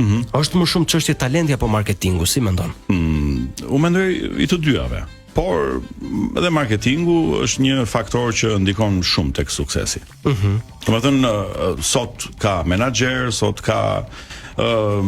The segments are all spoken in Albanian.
Mm -hmm. Është më shumë çështje talenti apo marketingu, si mendon? Mm, unë mendoj i të dyjave. Por edhe marketingu është një faktor që ndikon shumë tek suksesi. Mhm. Mm Domethënë sot ka menaxher, sot ka ë uh,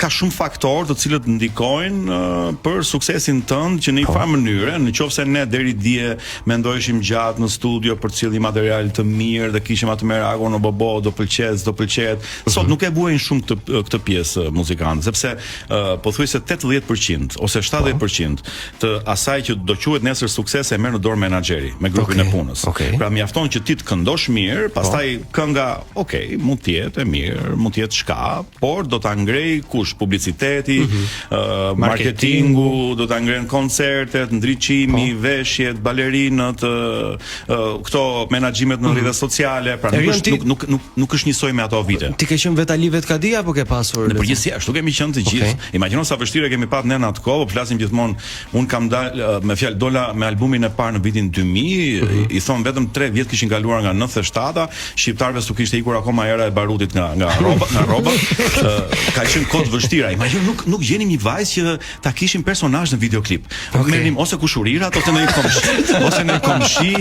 ka shumë faktorë të cilët ndikojnë uh, për suksesin tënd që në një po. farë mënyre, në qoftë se ne deri dje mendoheshim gjatë në studio për të sjellë një material të mirë dhe kishim atë merakun o bobo do pëlqehet, do pëlqehet. Mm -hmm. Sot nuk e vuajnë shumë këtë këtë pjesë muzikantët, sepse uh, pothuajse 80% ose 70% të asaj që do quhet nesër sukses e merr në dorë menaxheri me grupin okay, e punës. Okay. Pra mjafton që ti të këndosh mirë, po. pastaj po. kënga, ok, mund të jetë e mirë, mund të jetë çka, por do ta ngrej kush publiciteti, mm -hmm. uh, marketingu, do ta ngren koncertet, ndriçimi, po. veshjet, balerinët, uh, këto menaxhimet në mhm. rrjetet sociale, pra nuk është nuk nuk nuk nuk është njësoj me ato vite. Ti ke qenë vetë Ali vetë Kadi apo ke pasur? Në përgjithësi ashtu kemi qenë të gjithë. Okay. Imagjino sa vështirë e kemi pat ne në atë kohë, po flasim gjithmonë, un kam dal me fjalë dola me albumin e parë në vitin 2000, mm -hmm. i thon vetëm 3 vjet kishin kaluar nga 97-a, shqiptarëve s'u kishte ikur akoma era e barutit nga nga rroba, nga rroba. ka qenë kohë të vështira. Imagjino nuk nuk gjenim një vajzë që ta kishim personazh në videoklip. Okay. Merrnim ose kushurirat ose ndonjë komshi, ose ndonjë komshi.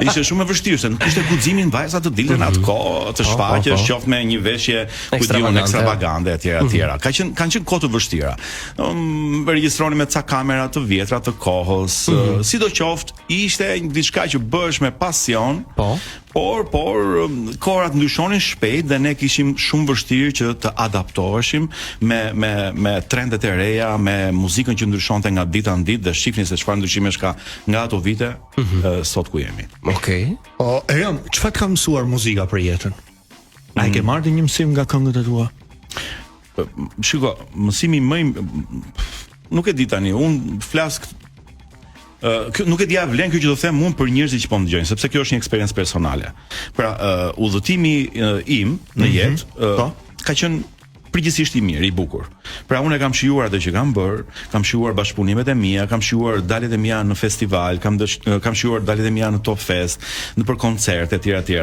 Ishte shumë e vështirë se nuk kishte guximin vajza të dilte në atë mhm. kohë, të po, po, shfaqesh po. qoftë me një veshje ku di unë ekstravagante etj etj. Mhm. Ka qenë kanë qenë kohë të vështira. Um, regjistronim me ca kamera të vjetra të kohës. Mm -hmm. Sidoqoftë, ishte diçka që bëhesh me pasion. Po. Por, por, um, kohërat ndryshonin shpejt dhe ne kishim shumë vështirë që të adaptoheshim me me me trendet e reja, me muzikën që ndryshonte nga dita në ditë dhe shihni se çfarë ndryshimesh ka nga ato vite mm -hmm. sot ku jemi. Okej. Okay. O, Erion, çfarë të ka mësuar muzika për jetën? A e ke mm. marrë një mësim nga këngët e tua? Shiko, mësimi më i nuk e di tani, un flas Uh, kjo nuk e di a vlen kjo që do them unë për njerëzit që po më dëgjojnë, sepse kjo është një eksperiencë personale. Pra, uh, udhëtimi uh, im në mm -hmm. jetë uh, po. ka qenë përgjithsisht i mirë, i bukur. Pra unë e kam shijuar atë që kam bërë, kam shijuar bashkëpunimet e mia, kam shijuar daljet e mia në festival, kam dësh, kam shijuar daljet e mia në Top Fest, nëpër koncerte etj etj.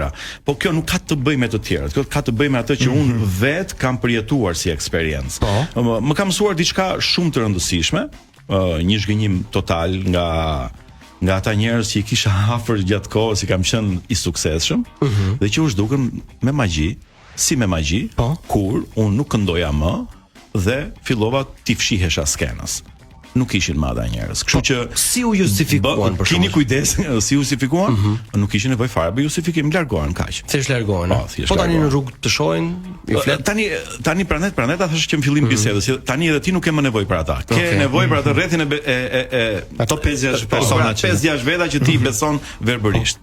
Po kjo nuk ka të bëjë me të tjerët, kjo ka të bëjë me atë që mm -hmm. unë mhm. vetë kam përjetuar si eksperiencë. Po. Më, më ka mësuar diçka shumë të rëndësishme, uh, një zhgënjim total nga nga ata njerëz që i kisha afër gjatë kohës që kam qenë i suksesshëm mm -hmm. dhe që u zhdukën me magji, si me magji, po. kur unë nuk këndoja më dhe fillova t'i fshihesha skenës. Nuk ishin më ata njerëz. Kështu po, që si u justifikuan për shkak? Kini kujdes, si u justifikuan? Mm -hmm. Nuk kishin nevojë fare për justifikim, largohen kaq. Thjesht largohen. Po, thjesht po tani në rrugë të shohin, i flet. Tani tani prandaj prandaj ta thashë që në fillim mm -hmm. bisedës, që tani edhe ti nuk ke më nevojë për ata. Ke okay. nevojë për atë rrethin e e e, e ato 5-6 persona që 5-6 veta që ti mm -hmm. beson verbërisht.